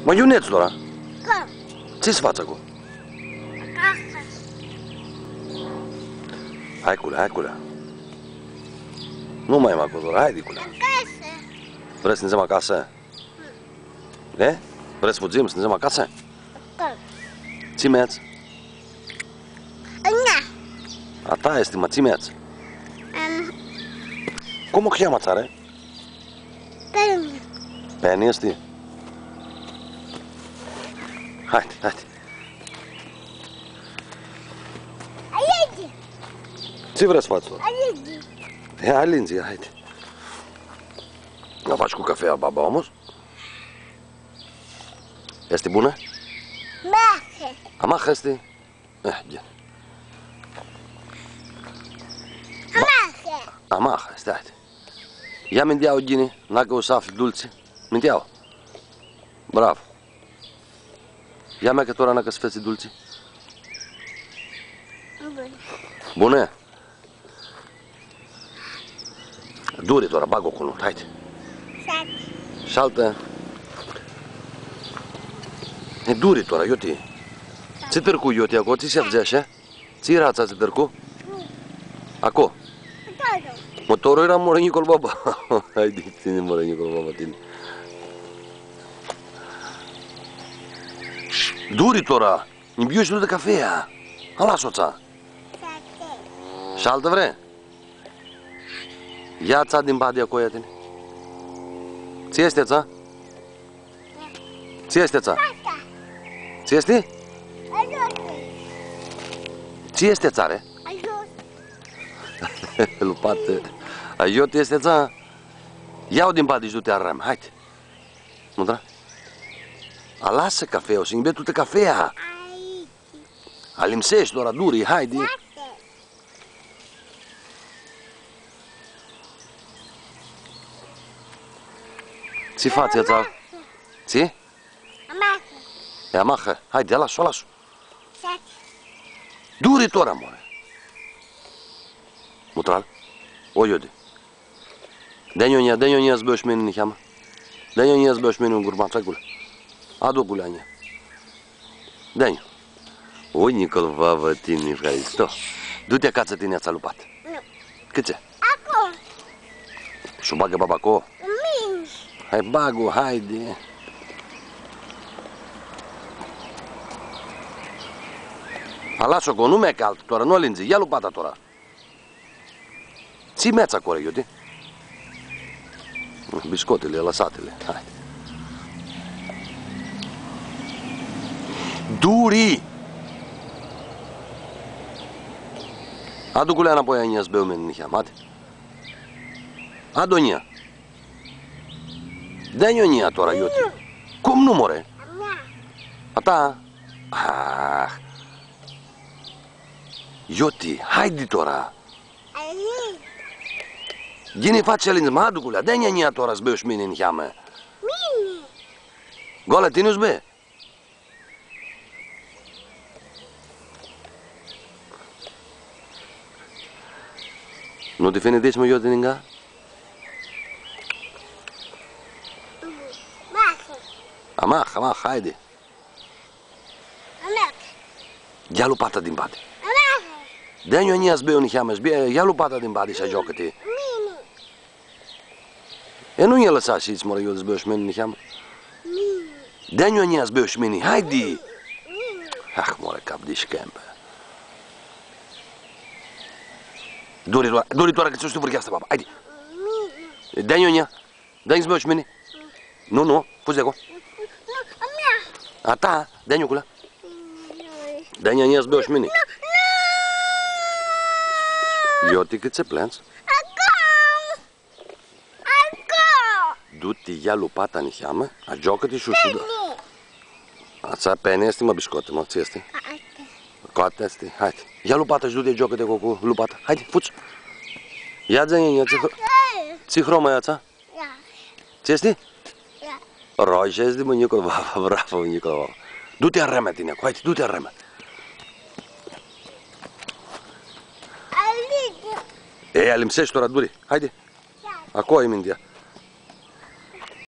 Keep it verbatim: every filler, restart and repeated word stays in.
Ma iu nedz tora? Cum? Tsi s-fatsi aclo? Acasã. Hai culea, hai culea. Nu ma yinj aclo tora, haidi culea. Acasã. Vrei s-nidzem acasã? E? Vrei s-fudzim, s-nidzem acasã? Cum? Tsi medz? Nea. A ta easti, ma tsi medz? Em. Cum u cheamã a ta? Penny. Penny easti? Haidi, haidi. Alindzi. Tsi vrei s-fatsi tu? Alindzi. Ia, alindzi, haidi. Nã fatsi cu cafea, baba, amush? Easti bunã? Amaha. Amaha easti? Eh, ghini. Amaha. Amaha easti, haidi. Ia mintea-u ghini, nacã u s-afli dultsi. Mintea-u. Bravo. Ia mea cã tora nacã s-featsi dultsi. Bunã. Bunã? Duri tora, bag-u cu nu, haidi. Shat. Shaltã. E duri tora, iuti. Tsi tãrcu iuti aclo, tsi s-avdzea, e? Tsi eara atsea tsi tãrcu? Aclo. Motorlu. Motorlu eara, more, njiclu baba. Haidi, tini, more, njiclu baba, tini. Duri tora, nj-biu shi tutã cafea. Alas-u atsea. Shaltã. Shaltã vrei? Ia atsea di mbadi aclo, ia tini. Tsi easti atsea? Tsi easti atsea? Tsi easti? Tsi easti atsea, re? Lupatã. Iuti easti atsea? Ia-u di mbadi shi du-ti arãm, haidi. Mutra? Alasã cafeaua, s-nj-bei tutã cafea. Alimseashti, tora, duri, haidi. Tsi fatsi atsea? Tsi? Amaha. E amaha. Haidi, alas-u, alas-u. Duri tora, more. Mutral? O, iuti. Dã-nj unã, dã-nj unã s-beu shi mini niheamã. Dã-nj unã s-beu shi mini un gurmac, hai culea. Adu culea, nea. Dã-nj. O, njiclu baba, tini, hai, sto. Du-ti acatsã tini atsea lupatã. Nu. Cãtse? Aclo. Shi u bagã baba aclo? Mini. Hai, bag-u, haidi. Alas-u aclo, nu mea cã altã tora, nu alindzi, ia lupata tora. Tsi medz aclo, iuti? Biscotili, lãsati-li. Hai. Duri! Adu culea nãpoi a njia s-beu mini niheamã, haidi. Adu njia. Dã-nj unã njia tora, iuti. Cum nu, more? A ta? Ah. Iuti, haidi tora. Ghini fatsi, alindzi, ma adu culea, dã-nj unã njia tora s-beu shi mini niheamã. Mini. Gola, tini u s-bei? Nu ti fini deci, mã, iuti, ninga? Amaha. Amaha, amaha, haidi. Ia lupata di mbadi. Dã-nj unã njia s-beu niheamã, s-bea, ia lupata di mbadi shi agioacã-ti. E, nu nj-lãsa shi tsi, more, iuti, s-beu shi mini niheamã. Dã-nj unã njia s-beu shi mini, haidi! Ah, more, cap di shcãmbã. Duri tora, duri tora, cã tsi u shtiu vãrgheasta, baba, haidi! Dã-nj unã njia. Dã-nj s-beu shi mini. Nu, nu, fudz di aclo. A ta, dã-nj-u culea. Dã-nj unã njia s-beu shi mini. Iuti, cãtse plãndzi? Du-ti, ia lupata niheamã, agioacã-ti shi u shudã. Atsea Penny easti, mã, biscoti, mã, tsi easti? Coatã easti, haidi. Ia lupata shi du-ti, agioacã-ti cu, cu lupata. Haidi, fudz. Ia, dã-nj, ia, tsi hro-, tsi hromã e atsea? Ia. Tsi easti? Ia. Roji easti, mã, njiclu baba, bravo, njiclu baba. Du-ti arãmea tini, haidi, du-ti arãmea. Alindzi. E, alimseashti tora, duri, haidi. Ia. Aclo ai mintea.